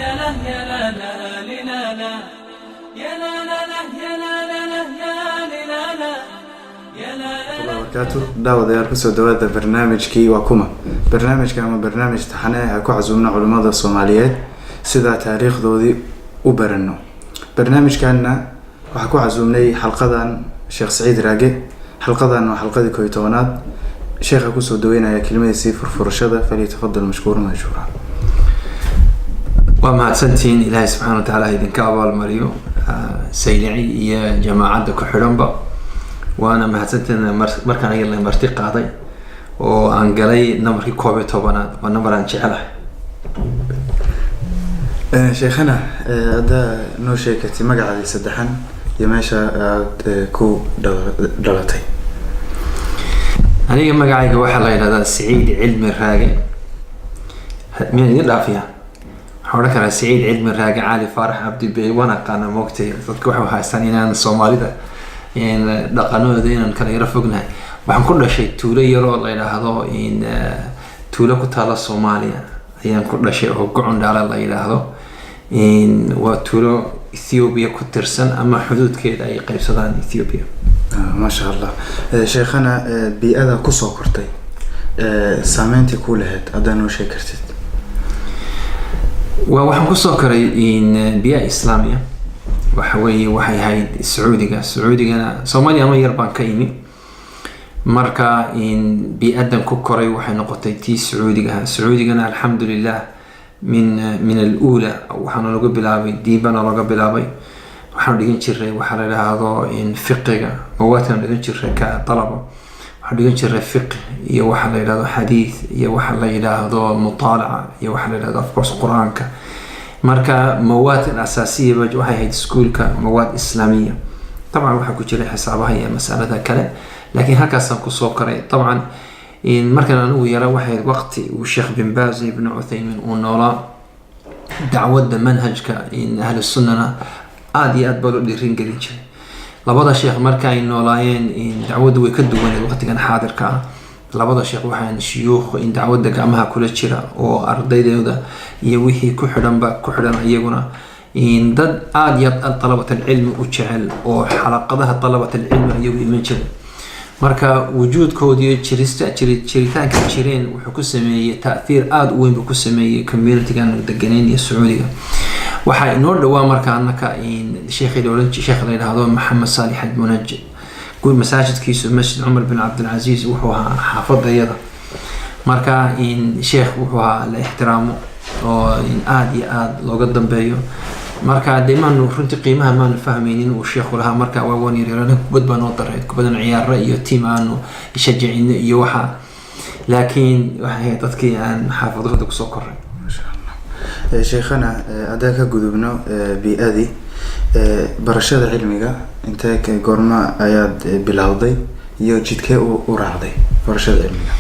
يا له يا لا لا لا لا يا لا لا لا يا لا لا لا يا لا لا يا لا لا. Barakaatu daawadayaal, kusoo dhawaada barnaamijkii Waa Kuma. Barnaamijka ama barnaamij taxane ah ku casuumna culimmada Soomaaliyeed sidaa taariikhdoodii u barano. Barnaamijkanna waxaa ku casuumnay xalqadan Sheekh Saciid Raage. Xalqadan waa xalqadii 11aad. Sheekha kusoo dhaweynaya kelimadiisii furfurashada. فليتفضل مشكورا مأجورا. Waa mahadsantihiin. Ilaahay subxaana wa tacaala idinka abaalmariyo, Saylici iyo jamaacadda ku xidhanba. Waana mahadsantihiin markaan aniga la marti qaaday oo aan galay nambarkii 11aad. Waa nambar aan jecelahay. Sheekhana, haddaa noo sheegatay magacaadii saddexan iyo meesha aad ku dhalatay. Aniga magacayga waxaa la yidhahdaa Siciid Cilmi Raage. Miyaan idin dhaafiya? Waxaan odhan karaa Siciid Cilmi Raage Cali Faarax Cabdi Bey. Waan aqaana, moogtay, dadka waxay haystaan inaan Soomaalida dhaqanadooda inaan kala yaro fognahay. Waxaan ku dhashay tuulo yaroo la yidhaahdo tuulo ku taala Soomaaliya ayaan ku dhashay oo Gocondhaala la yidhaahdo. Waa tuulo Ethiopia ku tirsan ama xuduudkeeda ay qaybsadaan Ethiopia. Maasha Allah. Sheekhana, bii-ada kusoo kortay, saameyntii ku lahayd haddaa noo sheegi kartid. Waa waxaan kusoo koray biya islaamiya. Waxa weeye, waxay ahayd Sacuudiga. Sacuudigana Soomaaliya ama yar baan ka imi. Marka bii-adan ku koray waxay noqotay tii Sacuudiga ahaa. Sacuudigana alxamdulilah min al-uula waxaana lagu bilaabay, diinbana laga bilaabay. Waxaanu dhigan jiray waxaa la idhaahdo fiqiga, mawaadkaanu dhigan jiray ka dalabo. Waxaan dhigan jiray fiqi iyo waxa la yidhahdo xadiid iyo waxa la yidhaahdo mutaalaca iyo waxa la yidhahdo, of course, Qur-aanka. Marka mawaad asaasiyaba waxay ahayd iskuulka mawaad islaamiya. Dabcan waxaa ku jiray xisaabaha iyo masalada kale, laakiin halkaasaan kusoo koray. Dabcan markaan anigu yara waxay ahayd waqti uu Sheekh bin Baaz, Ibn Cuthaymin uu noolaa. Dacwadda manhajka ahlu sunnana aada iyo aad baa loo dhiirin gelin jiray. Labada sheekh marka ay noolaayeen dacwaddu way ka duwaneed waqtigan xaadirka ah. Labada sheekh waxaan shuyuukh in dacwadda gacmaha kula jira oo ardaydooda iyo wixii ku xidhanba ku xidhan, iyaguna dad aada iyo aad طلبة العلم u jecel oo xalaqadaha طلبة العلم iyagu iman jiray. Marka wujuudkoodiiyo jirista jiritaanka jireen wuxuu ku sameeyey ta'thiir aada u weyn buu ku sameeyey communitygan deganeyn iyo Sacuudiga. Waxaa inoo dhawaa marka annaka sheekhi la oran, sheekh la yidhaahdo Maxamed Saalix Almunajid. Guud masaajidkiisu Masjid Cumar bin Cabdilcasiis wuxuu ahaa xaafadayada. Marka sheekh wuxuu ahaa la ixtiraamo oo aada iyo aada looga dambeeyo. Marka dee maanu runtii qiimaha maanu fahmaynin uu sheekhu lahaa. Marka waa waan yaryarana, kubad baa noo dareyd, kubadan ciyaara iyo team aanu shajacino iyo waxa, laakiin waxay ahayd dadkii aan xaafadahooda kusoo koray. Maasha Allah. Sheekhana, haddaan ka gudubno bii-adii, barashada cilmiga intee goorma ayaad bilowday iyo jidkee u raacday barashada cilmiga?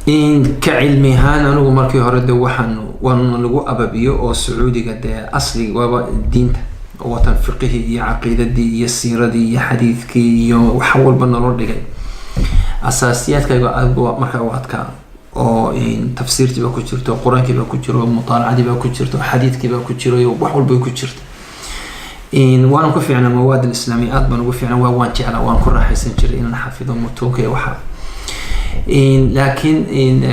In ka cilmi ahaan anigu markii hore de waxaan waana lagu ababiyo oo Sacuudiga dee asli waaba diinta oo watan fiqihii iyo caqiidadii iyo siiradii iyo xadiidkii iyo wax walba naloo dhigay. Asaasiyaadkayga aad markaa u adkaa oo tafsiirtii baa ku jirto, Qur-aankii baa ku jiro, mutaalacadii baa ku jirto, xadiidkii baa ku jiro iyo wax walba ku jirto. Waanan ku fiicnaa mawaad alislaamiya, aad baan ugu fiicnaa. Waa waan jeclaa, waan ku raaxaysan jiray inaan xafido mutuunka iyo waxa. Laakiin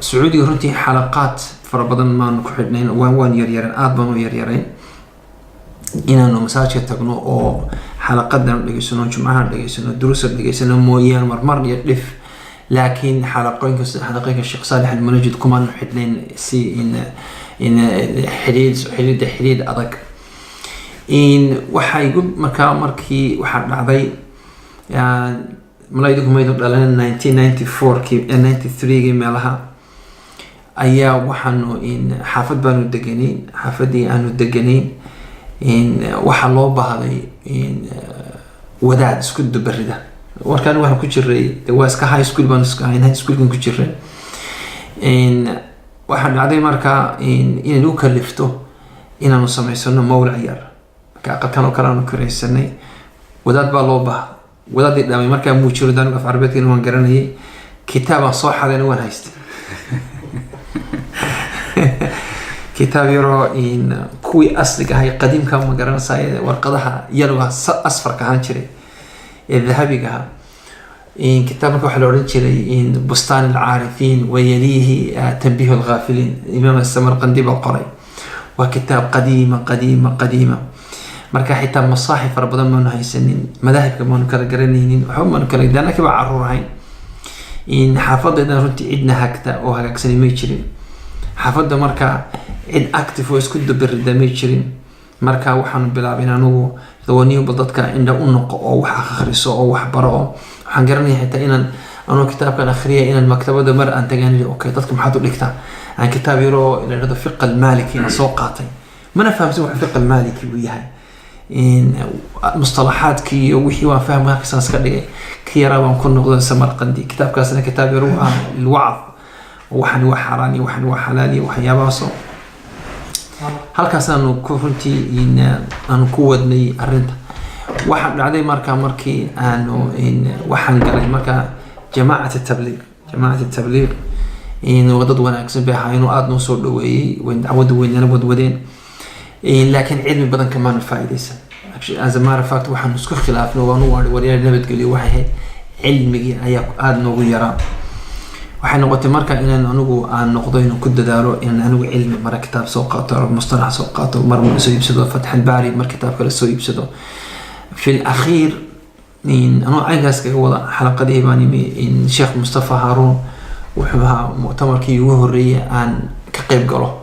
Sacuudiga runtii xalaqaad fara badan maanu ku xidhnayn. Waan yaryarayn, aad baan u yaryarayn. Inaanu masaajidka tagno oo xalaqadan dhegeysano, jumcahan dhegeysano, duruusa dhegeysano mooyaan, marmar iyo dhif. Laakiin xalaqooyinka sida xalaqooyinka Sheekh Saalix Almunajid kumaanu xidhnayn si in xidhiidh adag. Waxaa igu markaa markii waxaa dhacday, mala idinku maydu dhalan, 1994-kii, 93-gii meelaha ayaa waxaanu xaafad baanu deganayn. Xaafadii aanu deganayn waxaa loo baahday wadaad isku dubarida. Markaan waxaan ku jiray de waa iska high school baan iska ahayn, high schoolkan ku jiray. Waxaa dhacday marka inay nagu kalifto inaanu samaysano mawlac yar. Marka aqalkan oo kale aanu kiraysanay, wadaad baa loo baahday. Wadaadii dhamay markaa muu jiro. Anigu af Carabeedkina waan garanayay, kitaabaan soo xadayna waan haystay. Kitaab yaroo in kuwii asliga ahay, qadiimka, ma garanaysaa, warqadaha yalowga asfarka ahaan jiray ee dahabiga ahaa. In kitaab marka waxaa la odhan jiray in Bustaan Alcaarifiin wayaliihi Tanbiih Alghaafiliin. Imaam Samarqandi baa qoray. Waa kitaab qadiima, qadiima, qadiima. Marka xitaa masaaxif fara badan maanu haysanin, madaahibka maanu kala garanaynin, waxba maanu kala daanaki baa caruur ahayn. In xaafadeedana runtii cidna hagta oo hagaagsani may jirin. Xaafadda marka cid active oo isku dabarida may jirin. Marka waxaanu bilaabay in anigu dawaniyo bal dadka indha u noqo oo wax akhriso oo wax baro. Oo waxaan garanaya xitaa inaan anuu kitaabkan akhriya inaan maktabada mar aan tagaan idhi, "Okay, dadka maxaad u dhigtaa?" Aan kitaab yaroo la yidhahdo Fiq Almaliki aan soo qaatay. Mana fahamsan wax Fiq Almaliki uu yahay, in mustalaxaadkii iyo wixii waan fahmay, halkaasaan iska dhigay. Ka yaraa baan ku noqday Samarqandi. Kitaabkaasna kitaab yar uu ahaa lilwacd, waxani waa xaaraan iyo waxani waa xalaal iyo waxyaabahaasoo halkaasaanu ku runtii in aanu ku wadnay arrinta. Waxaa dhacday marka markii aanu in waxaan galay marka Jamaacat Tabliiq. Jamaacat Tabliiq in waa dad wanaagsan bay ahaayeen oo aada noo soo dhaweeyey, dacwadda weynana wadwadeen. Laakiin cilmi badan kamaanu faa'iidaysan. Actually, as a matter of fact, waxaanu isku khilaafnay, waanu waadhi waryaal nabadgelyo waxay ahayd cilmigii ayaa aada noogu yaraa. Waxay noqotay marka inaan anigu aan noqdo inaan ku dadaalo inaan anigu cilmi mara kitaab soo qaato, mustalax soo qaato, mar soo iibsado Fatx Albaari, mar kitaab kale soo iibsado. Fi lakhiir in anuu caynkaas kaga wada xalaqadihii baan imi in Sheekh Mustafa Haaruun wuxuu ahaa muctamarkii ugu horreeyay aan ka qayb galo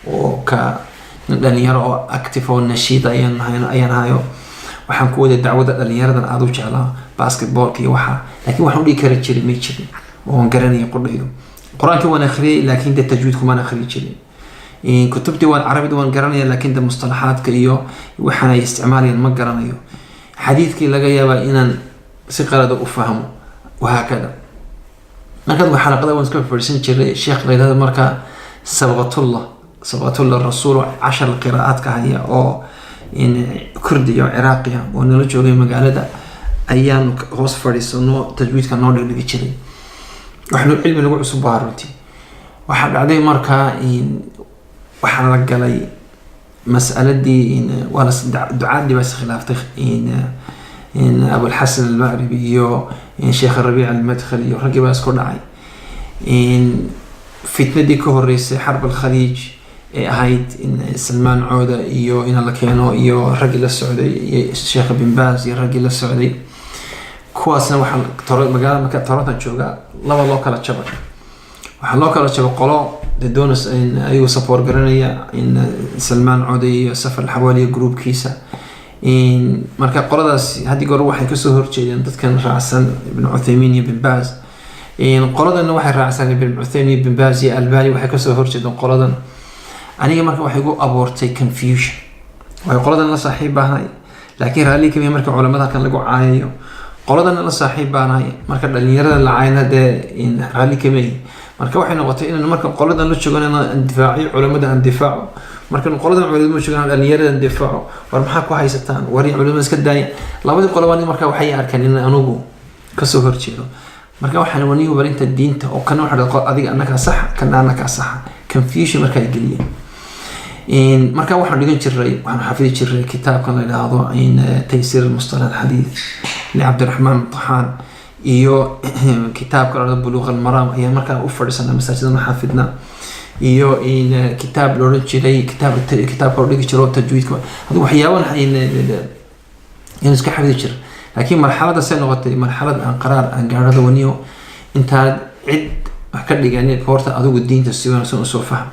oo ka nin dhalinyaro oo active oo nashiid ayaan ahayo. Waxaan ku waday dacwadda dhalinyaradan aada u jeclaa, basketballka iyo waxa, laakiin waxaan u dhigi kari jiray may jirin oon garanaya. Qudhaydu Qur-aankii waan akhriyay, laakiin de tajwiidku maan akhriyi jirin. Kutubtii waan Carabida waan garanaya, laakiin de mustalaxaadka iyo waxaan ay isticmaalayaan ma garanayo. Xadiidkii laga yaabaa inaan si qalada u fahmo, wahaakada. Markaad xalaqada waan iska fadhiisan jiray. Sheekh la yidhahdo marka Sabqatullah, Sabqatullah Rasuul, cashar qiraa'aadka haya oo in Kurdiya oo Ciraaqiya oo nala joogay magaalada ayaanu hoos fadhiisano, tajwiidka noo dhigdhigi jiray. Waxnu cilmi nagu cusub baa runtii. Waxaa dhacday markaa in waxaa la galay mas'aladii in waa ducaadii baa is khilaaftay, in Abulxasan Almacribi iyo in Sheekh Rabiic Almadkhali iyo raggii baa isku dhacay. In fitnadii ka horeysay, Xarb Alkhaliij ee ahayd in Salmaan Cooda iyo in la keeno iyo raggii la socday iyo Sheekh Bin Baaz iyo raggii la socday, kuwaasna waxaa magaalada marka Toronto jooga laba loo kala jabay. Waxaa loo kala jabay qolo de doonaysa in ayagu support garanaya in Salmaan Code iyo Safar Alxawaaliya groupkiisa. In marka qoladaas haddii goor waxay kasoo horjeedeen dadkan raacsan Ibn Cuthaymiin iyo Bin Baaz. In qoladana waxay raacsan Ibn Cuthaymiin iyo Bin Baaz iyo Albani, waxay kasoo horjeedeen qoladan. Aniga marka waxay igu abuurtay confusion. Waxay qoladan la saaxiib baanahay, laakiin raalli kamiya marka culamada halkan lagu caayayo. Qoladana la saaxiib baanahay, marka dhalinyarada la caayana dee in raalli kamiya. Marka waxay noqotay inaan marka qoladan la joogana aan difaaciyo culamada, aan difaaco, markan qoladan culimada joogan dhalinyarada aan difaaco. War maxaa ku haysataan? War culimada iska daaya. Labadii qoloba marka waxay arkeen in anugu kasoo horjeedo. Marka waxaan wanigu bal inta diinta oo kana waxa dhahdo adiga annagaa saxa, kana annagaa saxa. Confusion marka ay geliyeen. In marka waxaan dhigan jiray, waxaan xafidi jiray kitaabkan la yidhaahdo in Taysiir Mustalax Alxadiid licabdiraxmaan Taxaan iyo kitaabka la dhahdo Buluuq Almaraam ayaan markaa u fadhiisanaa masaajidana xafidnaa, iyo in kitaab la odhan jiray kitaabka loo dhigi jiro tajwiidka. Adigu waxyaaban in iska xafidi jira. Laakiin marxaladda say noqotay marxalad aan qaraar aan gaadhada waniyo intaad cid wax ka dhiganin horta adigu diinta si wanaagsan usoo fahm.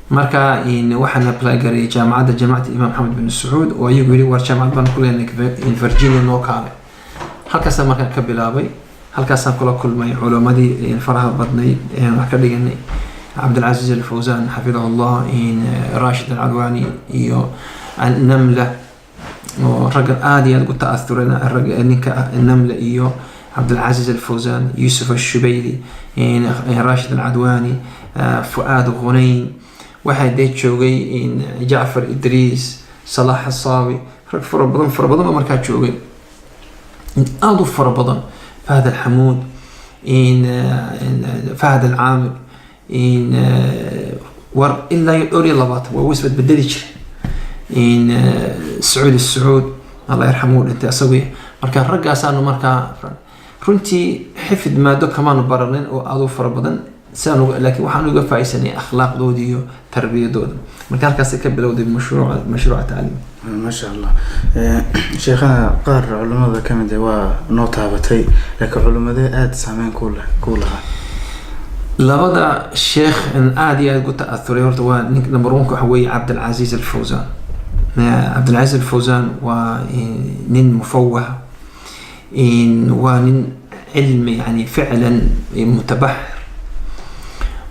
Marka in waxaan apply gareeyay jaamacadda, Jaamacadda Imaam Maxamed bin Sacuud, oo ayagu yidhi, "War jaamacad baan ku leenahay in Virginia, noo kaale." Halkaasaan markaan ka bilaabay. Halkaasaan kula kulmay culamadii faraha badnayd ee wax ka dhiganay: Cabdilcasiis Alfawsaan xafidahu Allah, in Rashid Alcadwaani iyo Namla, oo raggan aada iyo aada ugu ta'athureen rag ninka Namla iyo Cabdilcasiis Alfawsaan, Yuusuf Ashubayli, Rashid Alcadwaani, Fu'aad Ghunayn, waxaa dee joogay in Jacfar Idriis, Salaax Asaabi, rag fara badan, fara badan baa markaa joogay, in aada u fara badan, Fahd Alxamuud, in Fahd Alcaamir, in War ilaa iyo dhowr iyo labaatan waa is badbedeli jiray. In Sacuudi Sacuud, Allah yarxamu, dhintay asagu. Marka raggaasaanu markaa runtii xifid maado kamaanu baranin oo aad u fara badan sidaan, laakiin waxaan uga faa'iidsanay akhlaaqdooda iyo tarbiyadooda. Marka halkaasay ka bilowday mashruuca tacliim. Maasha Allah. Sheekhana, qaar culimada ka mid ah waa noo taabatay, laakiin culimadee aada saameyn ku lahaa? Labada sheekh in aada iyo aada ugu ta'athuray horta waa ninka number one waxa weeye Cabdilcasiis Alfawzan. Cabdilcasiis Alfawzan waa nin mufawah, waa nin cilmi, yani ficlan mutabaxir.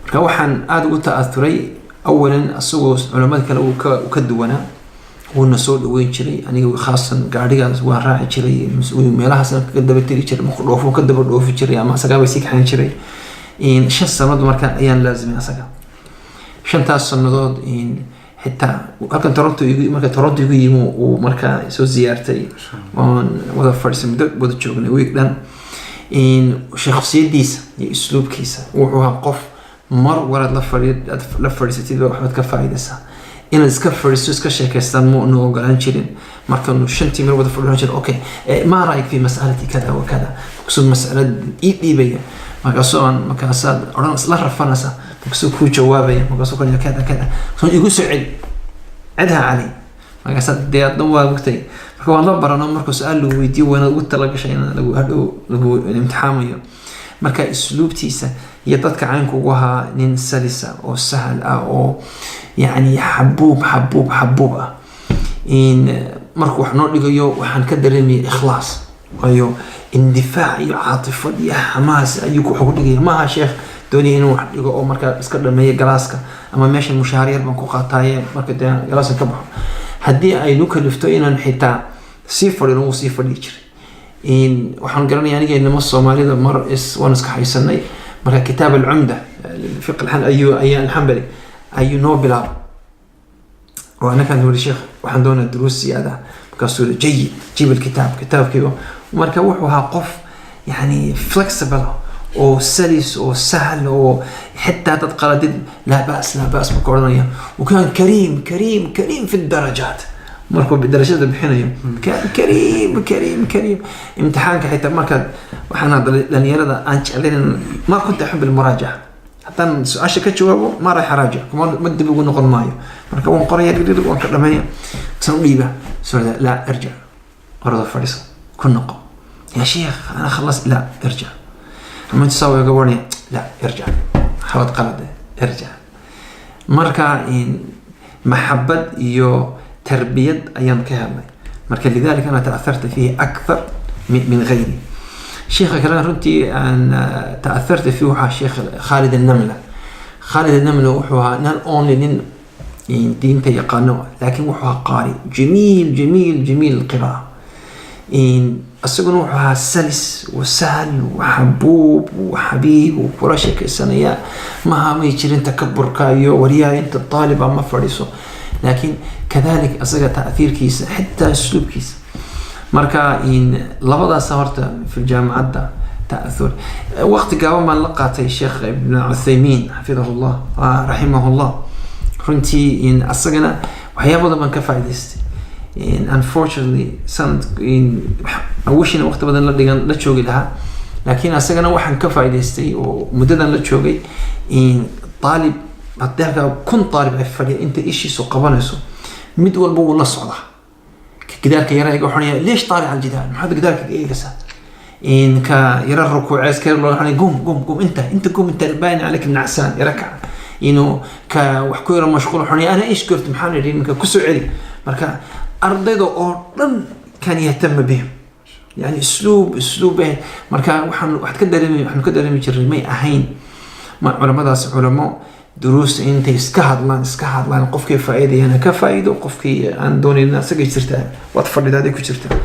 Marka waxaan aada ugu ta'athuray, awalan, isagoo culamada kale uu ka duwanaa, wuuna soo dhaweyn jiray. Aniga khaasan gaadhigaas waan raaci jiray, meelahaasna kaga daba tegi jiray, markuu dhoofo ka daba dhoofi jiray ama asagaaba sii kaxayn jiray. In 5 sanadood marka ayaan laazimay asaga. Shantaas sanadood in xitaa halkan Toronto igu, marka Toronto igu yimi, uu markaa soo ziyaartay, oon wada fadhiisay, muddo wada joognay, week dhan. In shakhsiyadiisa iyo usluubkiisa, wuxuu ahaa qof mar waraad la fadhi aad la fadhiisatid ba waxbaad ka faa'iidaysaa. Inaad iska fadhiisto, iska sheekaystaan ma nu ogolaan jirin. Markaanu shantii mar wada fadhiyan jirin, "Okay, ما رأيك في مسألة كذا وكذا?" Markaasuu mas'alad ii dhiibaya, markaasuu aan markaasaad odhan isla rafanaysa, markaasuu kuu jawaabaya, markaasuu kan kada kada, markaasuu igu soo celi, cidha cali, markaasaad dee adna waa mugtay. Marka waan la barano, marka su-aal lagu weydiiyo waanaad ugu talagashay in lagu hadhow lagu imtixaamayo. Marka usluubtiisa iyo dadka caynku ugu ahaa nin salisa oo sahal ah oo yacni xabuub xabuub xabuub ah. In markuu wax noo dhigayo waxaan ka dareemayay ikhlaas, waayo indifaac iyo caatifad iyo xamaas ayuu wax ugu dhigaya. Maaha sheekh doonaya inuu wax dhigo oo markaa iska dhameeyo galaaska ama meeshan mushaar yar baan ku qaataaye, marka dee galaaska ka baxo. Haddii aynu kalifto inaan xitaa sii fadhino, wuu sii fadhiyi jiray. In waxaan garanaya aniga inama Soomaalida mar is waan iska haysanay. Marka kitaab alcumda fiq ayuu ayaa alxambali ayuu noo bilaabay oo anakaan wuri, "Sheekh, waxaan doonaa duruus siyaada." Markaasuu yiri, "جيد، جيب الكتاب." Kitaabkiiba marka wuxuu ahaa qof yani flexible oo salis oo sahal oo xitaa dad qaladid "لا بأس، لا بأس" marka odhanaya. وكان كريم كريم كريم في الدرجات. Markuu darajada bixinayo كان كريم كريم كريم. Imtixaanka xitaa markaad, waxaan hadda dhalinyarada aan jeclayn, ما كنت أحب المراجعة. Haddaan su-aasha ka jawaabo ma رايح أراجع, kuma ma dib ugu noqon maayo. Marka waan qoraya, dhig, waan ka dhameeya, san u dhiiba soo "لا، ارجع, orada fadhiso, ku noqo." "يا شيخ، أنا خلصت." "لا، ارجع." لما تساوي قبرني "لا، ارجع, xabad qalad, ارجع." Marka maxabad iyo tarbiyad ayaan ka helnay. Marka لذلك أنا تأثرت فيه أكثر من غيري. sheekha kalena runtii aan تأثرت فيه waxaa sheekh Khaalid النملة. Khaalid النملة wuxuu ahaa not only nin diinta yaqaano, laakiin wuxuu ahaa qaari جميل جميل جميل القراءة. Isaguna wuxuu ahaa salis وسهل وحبوب وحبيب وkula sheekaysanaya. Maha may jirin takaburka iyo waryaha inta taaliba ma fadhiiso, laakiin كذلك isaga ta'thiirkiisa, xitaa usluubkiisa. Marka labadaas horta fi jaamacadda ta'athur. Waqti gaaban baan la qaatay sheekh Ibn Cuthaymiin حفظه الله، رحمه الله. Runtii asagana waxyaaba badan baan ka faa'iidaystay. Unfortunately sanad awashina waqti badan la dhigan la joogi lahaa, laakiin asagana waxaan ka faa'iidaystay oo muddadan la joogay aalib haddii halkaa 1000 aalib ay fadhiya, inta ishiisu qabanayso mid walba wuu la socdaa. Gidaarka yara iga xonaya, "ليش طالع على الجدار? Maxaad gidaarka ka eegaysaa?" In ka yara rukuucees ka loo xonaya, "قم قم قم, انت انت قم, انت باين عليك النعسان." Yarakac inuu ka wax ku yaro mashquul xonaya, "أنا إيش قلت? Maxaan idhi?" Marka kusoo celi. Marka ardayda oo dhan كان يهتم بهم, يعني اسلوب. Marka waxaan waxaad ka dareemi waxaan ka dareemi jirnay may ahayn ma culamadaas culamo duruusta intay iska hadlaan iska hadlaan, qofkii faa'iidayana ka faa'iido, qofkii aan doonayna isagay jirtaa, waad fadhidaa aday ku jirtaa.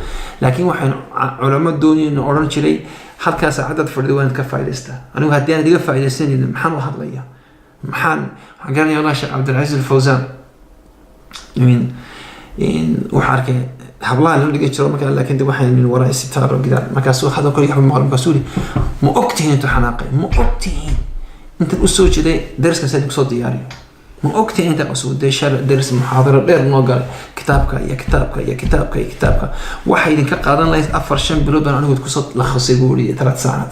Laakiin waxaan culamo doonayna odhan jiray, halkaa saacadaad fadhido waanaad ka faa'iidaystaa. Anigu haddii aanad iga faa'iidaysanaynin, maxaan u hadlaya? Maxaan garanaya wallah Sheekh Cabdilcasiis Alfawsaan, I mean, waxaa arkay hablaha loo dhigan jiro markaa, laakiin de waxaan min waraa sitaaro gidaar. Markaasuu hadal kale waxba maqal, markaasuu yidhi, "Ma ogtihiin?" Intuu xanaaqay, "Ma ogtihiin intan usoo jeeday dariskan saa idinku soo diyaariyo?" Ma ogtahay inta qasoo dee shar daris muxaadaro dheer noo galay, kitaabka iyo kitaabka iyo kitaabka iyo kitaabka waxay idinka qaadan lahayd 4-5 bilood baan anigu kusoo lakhasay, buu yidhi, 3 saacad.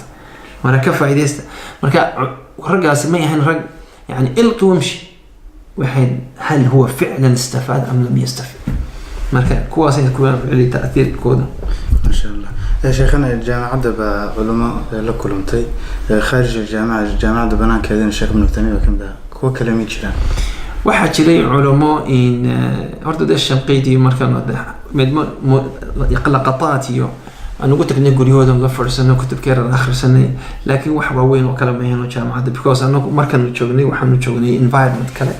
Marka ka faa'iidaysta. Marka raggaasi may ahayn rag yani ilqi wamshi, waxay هل هو فعلا استفاد أم لم يستفد. Marka kuwaasay kuwa celi ta'thiirkooda. Maasha Allah. Sheekhana, jaamacadda baa culamo la kulantay khaarij aljaamica, jaamacadda banaankeedana Sheekh Ibnu Taymiya baa kamid ahaa. Kuwo kale ma jiraan? Waxaa jiray culamo in horta dee Shanqiidi markaan mid laqataat iyo aan ugu tagnay guryahooda, la fadhiisanay, kutubkeera la akhrisanay, laakiin wax waaweyn oo kale ma ahayno jaamacadda, because anagu markaanu joognay waxaanu joognay environment kale.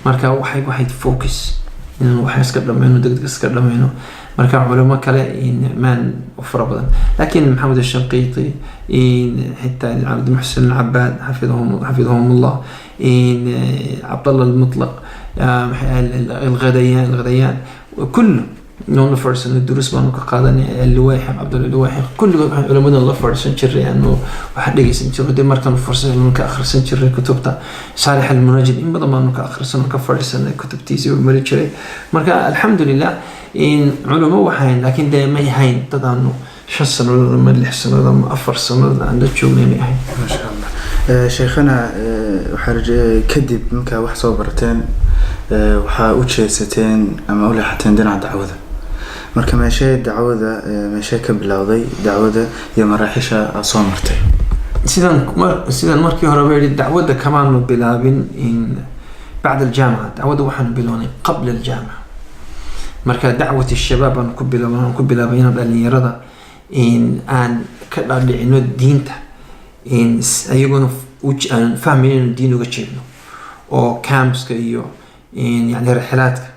Marka waxay focus inaan wax iska dhameyno, degdeg iska dhameyno. Marka culamo kale in maan fara badan, laakiin Maxamed Ashanqiiti, in xitaa Cabdimuxsin Alcabaad xafidahum Allah, in Cabdallah Almutlaq, الغديان الغديان كله نون la fadhiisanay, duruus baanu ka qaadanay. Alwaaxi, Cabdalla Alwaaxi, kulligood waxaan culamadan la fadhiisan jiray, aanu wax dhegeysan jiray. Dee markaanu fursad helno ka akhrisan jiray kutubta Saalix Almunajid, in badan baanu ka akhrisan, ka fadhiisanay kutubtiisii uu mari jiray. Marka alxamdulilah in culamo waxayn, laakiin dee may ahayn dad aanu 5 sanadood ama 6 sanadood ama 4 sanadood aan la joognay, may ahayn. Maasha Allah. Sheekhana, waxaa kadib markaa wax soo barateen, waxaa u jeedsateen ama u leexateen dhinaca dacwada. Marka meeshee dacwada, meeshee ka bilowday dacwada iyo maraaxisha aad soo martay? Sidaan markii horeba yidhi, dacwadda kamaanu bilaabin in bacda aljaamica. Dacwadda waxaanu bilownay qabla aljaamica. Marka dacwat shabaab baan ku bilaabay, aan ku bilaabay inaan dhalinyarada in aan ka dhaadhicino diinta, in ayaguna aan fahmayn inuu diin uga jeedno, oo campska iyo in yani rixilaadka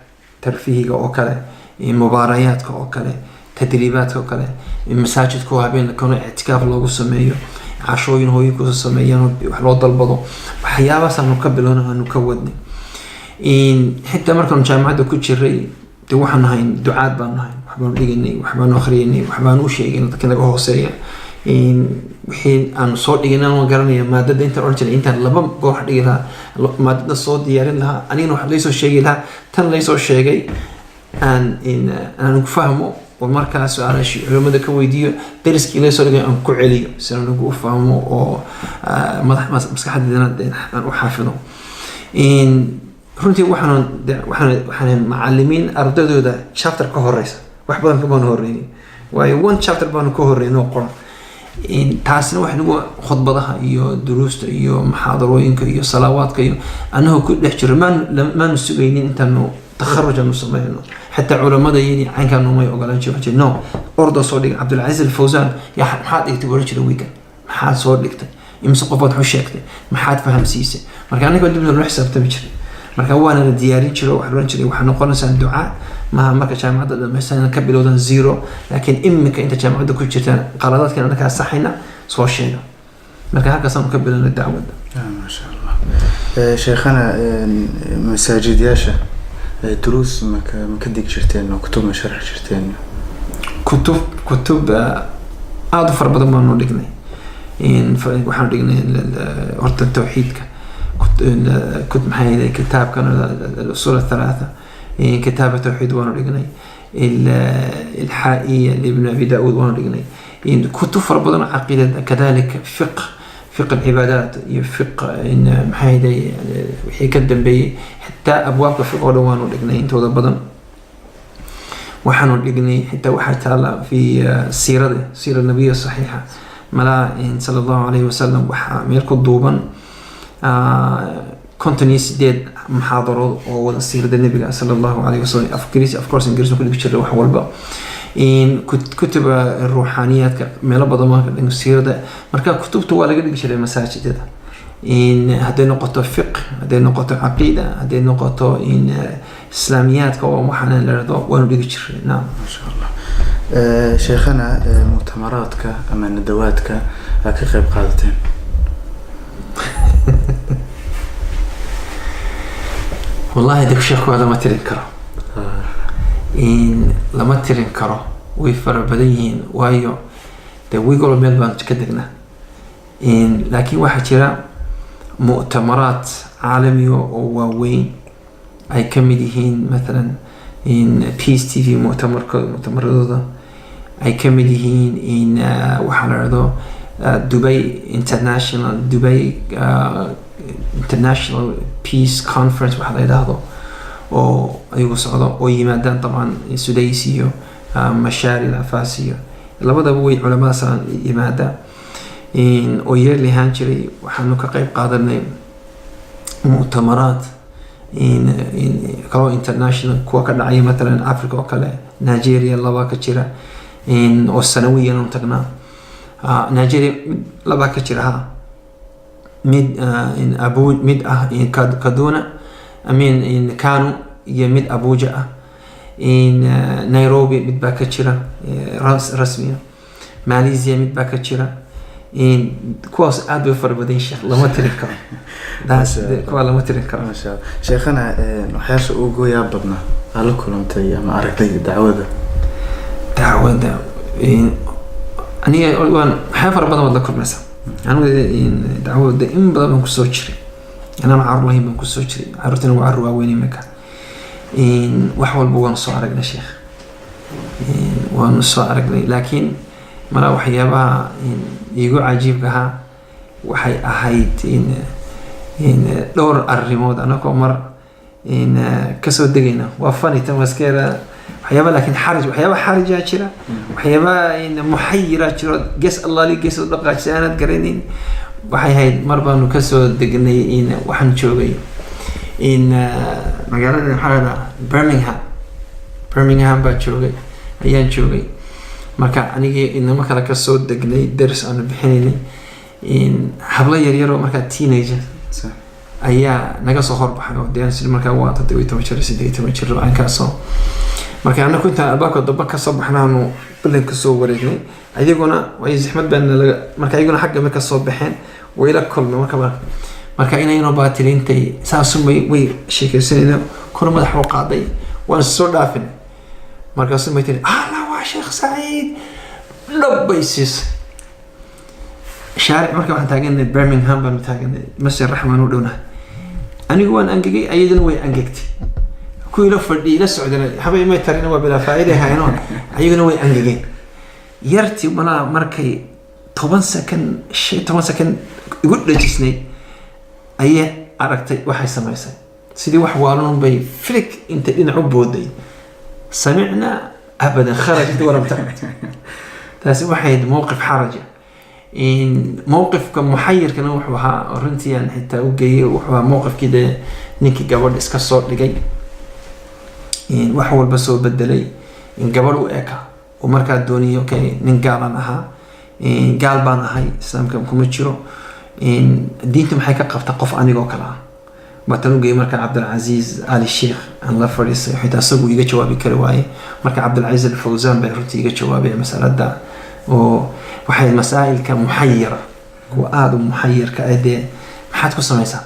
tarfihiga oo kale, in mubaarayaadka oo kale, tadriibaadka oo kale, in masaajidka oo habeenkana ictikaaf loogu sameeyo, cashooyin hooyinku sameeyaan oo wax loo dalbado, waxyaabahaas aanu ka bilowna, aanu ka wadnay. In xitaa markaanu jaamacadda ku jiray dee waxaan nahay ducaad baan nahay, waxbaanu dhiganay, waxbaanu akhriyanay, waxbaanu u sheegaynay dadka naga hooseeya. In wixii aan soo dhigay waan garanaya, maadada intaan odhan jiray, intaan laba goor wax dhigi lahaa, maadada soo diyaarin lahaa, anigana wax laysoo sheegi lahaa, tan laysoo sheegay aan in aan ku fahmo oo markaa su-aalashi culimada ka weydiiyo, dariskii laysoo dhigay aan ku celiyo si aan ugu fahmo oo madax maskaxdeedana dee aan u xaafido. In runtii waxaan macalimiin ardaydooda chapter ka horeysa, wax badan kamaanu horeynin, waayo one chapter baanu ka horreyn oo qoran. In taasina waxay nagu khudbadaha iyo duruusta iyo muxaadarooyinka iyo salaawaadka iyo annagoo ku dhex jiro maanu sugaynin intaanu takharuj aanu sameyno. Xitaa culamada yini caynkaa noomay ogolaan jir, waxay no ordo soo dhigay. Cabdulcasiis Alfawsaan yaa maxaad dhigtay oran jiray weekend, maxaad soo dhigtay, imise qofaad wax u sheegtay, maxaad fahamsiisay? Marka anaga dib loo xisaabtami jiray. Marka waana la diyaarin jiray, waxaa oran jiray waxaa noqonaysaa ducaa maha marka jaamacadda dhamaysan ka bilowdan zero, laakiin imika inta jaamacadda ku jirtaan qaladaadkan anakaa saxayna, soo sheega. Marka halkaasaan ka bilownay dacwadda. Maasha Allah. Sheekhana, masaajidyaasha duruus maka dig jirteen oo kutub ma sharxi jirteen? Kutub aada u fara badan baanu dhignay. Waxaanu dhignay horta tawxiidka, maxay ahayd, kitaabkan الأصول الثلاثة، كتاب التوحيد waanu dhignay، الحائية لابن أبي داود waanu dhignay، kutub fara badan oo caqiidada, كذلك فقه العبادات iyo fiq maxay ahayd, wixii ka dambeeyey, xitaa abwaabka fiq oo dhan waanu dhignay intooda badan. Waxaanu dhignay xitaa waxaa taala fi siirada, siira nabiya saxiixa malaa sala Allahu alayhi wasalam, waxaa meel ku duuban 58 muxaadarood oo wada siirada nebiga sala Allahu alayhi wasalam, af Ingiriisi, of course Ingiriis ku dhigi jiray wax walba, in kutuba ruuxaaniyaadka meelo badan baan ka dhigno siirada. Marka kutubta waa laga dhigi jiray masaajidada, in hadday noqoto fiq, hadday noqoto caqiida, hadday noqoto in islaamiyaadka oo waxaana la dhahdo, waanu dhigi jiray, naam. Maasha Allah. Sheekhana, muctamaraadka ama nadawaadka aad ka qayb qaadateen? Wallahi deg sheekhu lama tirin karo, in lama tirin karo, way fara badan yihiin, waayo dee wiigolo meel baan ka degnaa. In laakiin waxaa jira Mu'tamaraat caalamiga oo waaweyn ay ka mid yihiin, mathalan, in Peace TV mu'tamarkooda, mu'tamaradooda ay ka mid yihiin, in waxaa la dhahdo Dubai International Peace Conference waxa la yidhaahdo oo ayagu socdo oo yimaadaan dabcan Sudays iyo Mashaari Alcafaas iyo labadaba way culamadaas yimaada oo yeerli ahaan jiray. Waxaanu ka qayb qaadanay mu'tamaraat kaloo international, kuwa ka dhacaya matalan Africa oo kale, Nigeria laba ka jira oo sanawiyan u tagnaa. Nigeria mid laba ka jira, ha, mid in Abu, mid ah in Kaduna, I mean in Kano, iyo mid Abuja ah. In Nairobi mid baa ka jira rasmiya. Malaysia mid baa ka jira. In kuwaas aad bay u fara badan, sheekh, lama tirin karo. Kuwa lama tirin karo. Maasha Allah. Sheekhana, waxyaasha ugu yaab badnaa aad la kulantay ama aragtay dacwada? Dacwada aniga waan waxyaa fara badan waad la kulmaysaa. Anigu dacwada in badan baan kusoo jiray, anaan carruur lahayn baan kusoo jiray, carruurtana waa carruur waaweyn imika. Wax walba waan soo aragnay, sheekh, waanu soo aragnay, laakiin malaa waxyaabaha iigu cajiibka ahaa waxay ahayd in dhowr arrimood. Anagoo mar in kasoo degayna, waa funny tan, waa iska yara waxyaaba, laakiin xaraj, waxyaaba xarajaa jira, waxyaaba in muxayiraa jiro, gees allaali gees u dhaqaajisa aanad garanayn. Waxay ahayd mar baanu kasoo degnay in waxaan joogay in magaalada, maxaa la dhahaa, Birmingham. Birmingham baa joogay, ayaan joogay. Marka anigii inamo kale kasoo degnay daris aanu bixinaynay in hablo yaryaroo markaa teenager ayaa naga soo horbaxay, oo dee sida markaa waa 17 jir, 18 jir aankaasoo. Marka anaku intaan albaabka damba kasoo baxnaanu ballan kasoo wareegnay, ayaguna way zixmad baa nalaga. Marka ayaguna xagga ma kasoo baxeen, way la kulmay. Marka inayno baatiliintay saasumay way sheekaysanayna, kor madax u qaaday, waan soo dhaafin. Markaasuu may tiri, "Alla, waa Sheekh Saciid!" Dhab bay siisay shaaric. Marka waxaan taaganay Birmingham baanu taaganay, Masjid Raxmaan u dhownahay. Anigu waan angegay, ayaduna way angegtay. Kuwii la fadhiyay, la socdana haba imay tarina, waa bilaa faa'iida hayno, ayaguna way angegeen. Yartii malaa markay 10 second, 15 second igu dhajisnayd ayay aragtay waxay samaysay. Sidii wax waalun bay filig intay dhinac u booday, samicna abadan kharajat walam tacud. Taasi waxay ahayd mowqif xaraja. In mowqifka muxayirkana wuxuu ahaa oo runtii aan xitaa u geeyay, wuxuu ahaa mowqifkii dee ninkii gabadh iska soo dhigay, in wax walba soo bedelay, in gabadh u eka oo markaa dooniyay, okay, nin gaalan ahaa, in gaal baan ahay, islaamka kuma jiro, in diinta maxay ka qabtaa qof anigoo kale ah? Batan u geeyay. Marka Cabdilcasiis Ali Sheikh aan la fadhiistay, xitaa isagu iga jawaabi kari waaye. Marka Cabdilcasiis Alfawsaan baa runtii iga jawaabay masalada, oo waxay masaa'ilka muxayira, kuwa aada u muxayirka ah dee, maxaad ku samaysaa?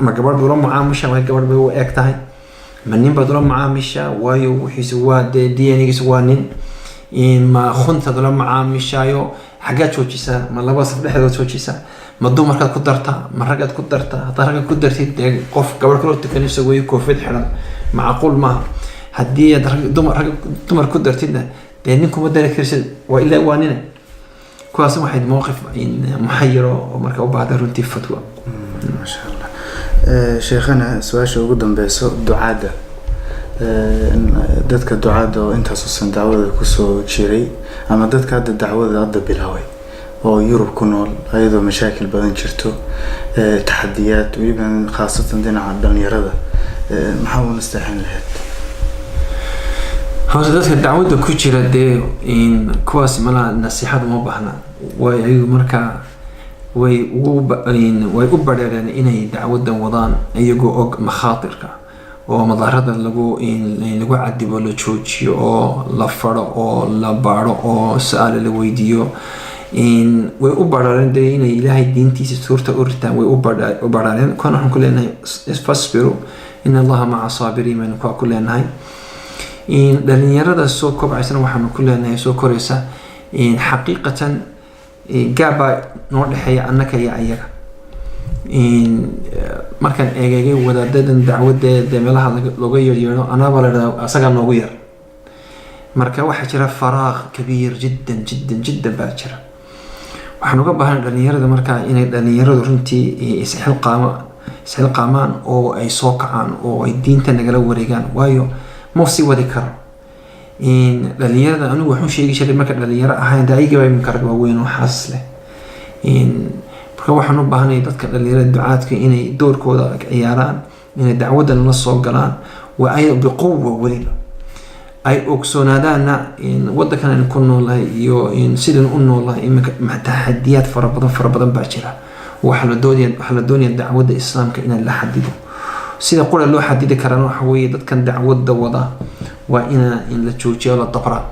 Ma gabadh baad ula mucaamisha, way gabadh bay u eg tahay? Ma nin baad ula mucaamishaa, waayo wixiisu waa dee DNA-giisu waa nin? Ma khuntaad ula mucaamishaayo? Xaggaad joojisaa? Ma laba saf dhexdood joojisaa? Ma dumarkaad ku dartaa? Ma raggaad ku dartaa? Haddaad ragga ku dartid, dee qof gabadh kaloo tukanayso way koofid xidhan, macquul maaha. Haddii aad rag dumar, rag dumar ku dartidna, dee ninkuma dari karsid, waa ilaa waa nina. Kuwaas waxayd mowqif muxayiro oo marka u baahda runtii fatwa. Maasha Allah. Sheekhana, su-aasha ugu dambeyso, ducaadda, dadka ducaadda oo intaasusan dacwada kusoo jiray ama dadka hadda dacwada hadda bilaabay oo Yurub ku nool, ayadoo mashaakil badan jirto, taxadiyaad, weliba khaasatan dhinaca dhalinyarada, maxaa u nasteexin lahayd? Horta dadka dacwadda ku jira dee in kuwaas malaa nasiixada uma baahna, way ayagu markaa way ugu way u badheereen inay dacwaddan wadaan, iyagoo og makhaatirka oo madaarada lagu in lagu cadibo, la joojiyo oo la faro oo la baaro oo su-aalo la weydiiyo. In way u badhaareen dee inay Ilaahay diintiisa suurta u ritaan, way u badhaareen. Kuwan waxaan ku leenahay, "Fasbiru in Allaha maca saabiriin" baynu kuwa ku leenahay. In dhalinyarada soo kobcaysana waxaanu ku leenahay, soo koraysa, in xaqiiqatan gaab baa noo dhexeeya annaka iyo ayaga. Markaan eegeegay wadaadadan dacwadeeda meelaha looga yeeryeero, anaabaa la dhahdaa asagaa noogu yar. Marka waxaa jira faraaq kabiir jiddan jiddan jiddan baa jira. Waxaan uga baahanay dhalinyarada markaa inay dhalinyaradu runtii isxilqaamaan oo ay soo kacaan oo ay diinta nagala wareegaan, waayo ma sii wadi karo. Dhalinyarada anigu waxaan sheegi jiray marka dhalinyaro ahayn de ayagii baa iminka rag waaweyn oo xaas leh. Marka waxaan u baahanay dadka dhalinyarada ducaadka inay doorkooda ciyaaraan, inay dacwaddan la soo galaan, waa ay biquwa weliba ay ogsoonaadaanna wadankan aynu ku noolahay iyo sidan u noolahay iminka taxadiyaad fara badan fara badan baa jira. Waxaa la doonaya dacwadda Islaamka in la xadido. Sida qura loo xadidi karana waxa weeye dadkan dacwadda wada waa ina in la joojiyo, la dabraa.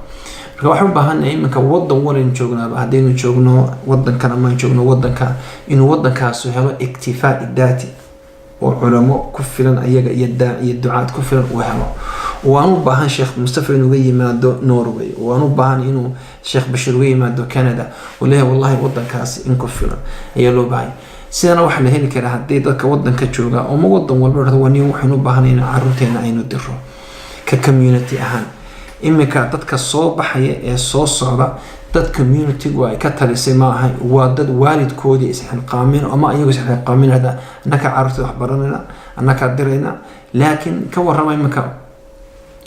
Marka waxaan u baahannahay iminka wadan walaynu joognaaba, haddaynu joogno wadankan ama joogno wadanka, inuu wadankaasu helo iktifaa daati oo culamo ku filan ayaga iyo daa iyo ducaad ku filan uu helo, oo aan u baahan Sheekh Mustafa inuu ga yimaado Norway, oo aan u baahan inuu Sheekh Bashir uga yimaado Canada, oo leeyahay wallahi wadankaasi in ku filan ayaa loo baahay. Sidana waxaa la heli karaa haddii dadka wadanka jooga oo ma wadan walba dhahdo, waa nin waxaynu u baahanay in caruurteena aynu diro ka community ahaan. Iminka dadka soo baxaya ee soo socda dad communitygu ay ka talisay ma aha, waa dad waalidkoodii isxilqaameen ama iyagu isxilqaamin, hada annakaa carruurta wax baranayna, annakaa dirayna. Laakiin ka warrama iminka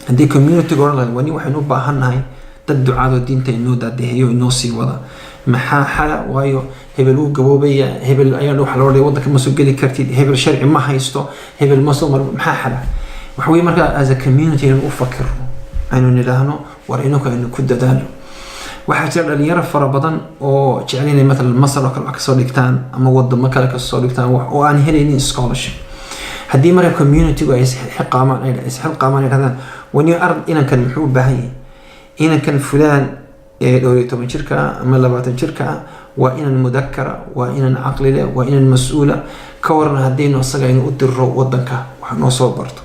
haddii communityga odhan lahayd, waa nin waxaynu u baahannahay dad ducaadoo diinta inoo daadiheeyo, inoo sii wada, maxaa xala? Waayo hebel wuu gaboobaya, hebel ayaa waxa la odhanaya waddanka ma soo geli kartid, hebel sharci ma haysto, hebel ma soo mar, maxaa xala? Waxa weye marka as a community inaynu u fakirno, aynu nidhaahno war inanku aynu ku dadaalo. Waxaa jira dhalinyaro fara badan oo jecel inay matalan Masar oo kale wax kasoo dhigtaan ama wadamo kale kasoo dhigtaan wax oo aan helaynin scholarship. Haddii marka communitygu ay isxilqaamaan, ay dhahdaan wani ard inankan muxuu u baahan yahay, inankan fulaan ee 14 jirka ah ama 20 jirka ah, waa inan mudakara, waa inan caqli leh, waa inan mas-uula, ka waran haddaynu asaga aynu u diro wadanka wax noo soo barto?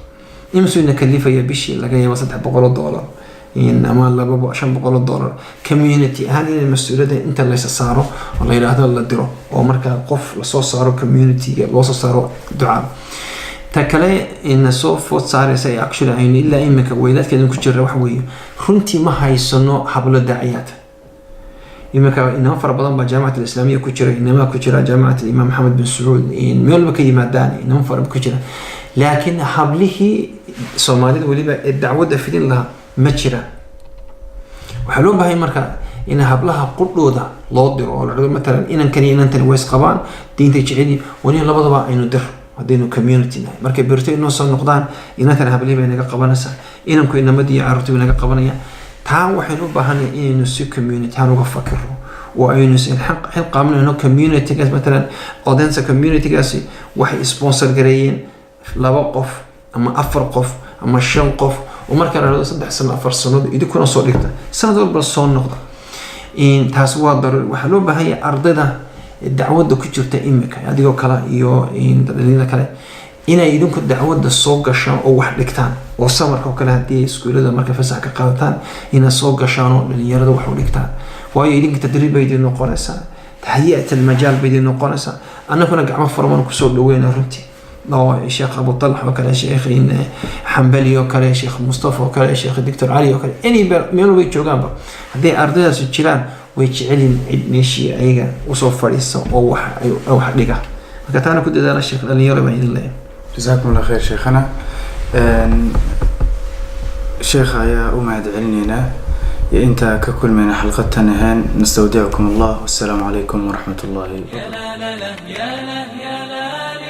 Imisuu ina kalifaya bishii? Laga yaabo $300 ama laba $500. Community ahaan in mas-uuliyadda inta laysa saaro oo la yidhaahdo la diro, oo markaa qof lasoo saaro, communityga loo soo saaro ducaa. Ta kale ina soo food saaraysa ee actually aynu ilaa imika weylaadkeedan ku jira waxa weeye, runtii ma haysano hablo daaciyaad. Iminka inamo fara badan baa Jaamicat Alislaamiya ku jira, inamaa ku jira Jaamicat Alimaam Maxamed bin Sacuud, meel walba ka yimaadaan inamo fara ku jira, laakiin hablihii Soomaalida weliba ee dacwadda fidin lahaa ma jiraan. Waxaa loo baahay marka in hablaha qudhooda loo diro oo la dhado matalan inankan iyo inantani way isqabaan, diintay jecel, wani labadaba aynu diro haddaynu community nahay. Markay berto inoo soo noqdaan, inantan hablihii bay naga qabanaysaa, inanku inamadii iyo carruurtii bay naga qabanaya. Taa waxaynu u baahanay inaynu si community ahaan uga fakiro oo aynu xilqaaminayno communitygaas. Matalan Odense communitygaasi waxay sponsor gareeyeen laba qof ama afar qof ama shan qof, oo marka la dhahdo 3 sano, 4 sanood idinkuna soo dhigta, sanad walba soo noqda. Taas waa daruuri. Waxaa loo baahan yahay ardayda dacwadda ku jirta imika, adigoo kale iyo dhalinyada kale, inay idinku dacwadda soo gashaan oo wax dhigtaan, oo summerka oo kale haddii iskuulada marka fasax ka qaadataan inaad soo gashaan oo dhalinyarada wax u dhigtaan, waayo idinka tadriib bay idin noqonaysaa, taxyi'at almajaal bay idin noqonaysaa. Annaguna gacmo furman kusoo dhaweyna runtii, oo Sheekh Abu Talx oo kale, Sheekh Xambali oo kale, Sheekh Mustafa oo kale, Sheekh Doctor Cali oo kale, any meel way joogaanba, hadday ardaydaasi jiraan way jecelyihin cid meeshii ayaga usoo fadhiisa oo wax dhiga. Marka taana ku dadaala, sheekh, dhalinyaro baan idin leeyahay. Jasaakum Allah khayr, sheekhana. Sheekha ayaa u mahad celinaynaa iyo intaa ka kulmayna xalqadtan ahaan, nastawdicukum Allah, wassalaamu calaykum waraxmat ullahi. يا لا لا لا يا لا يا لا.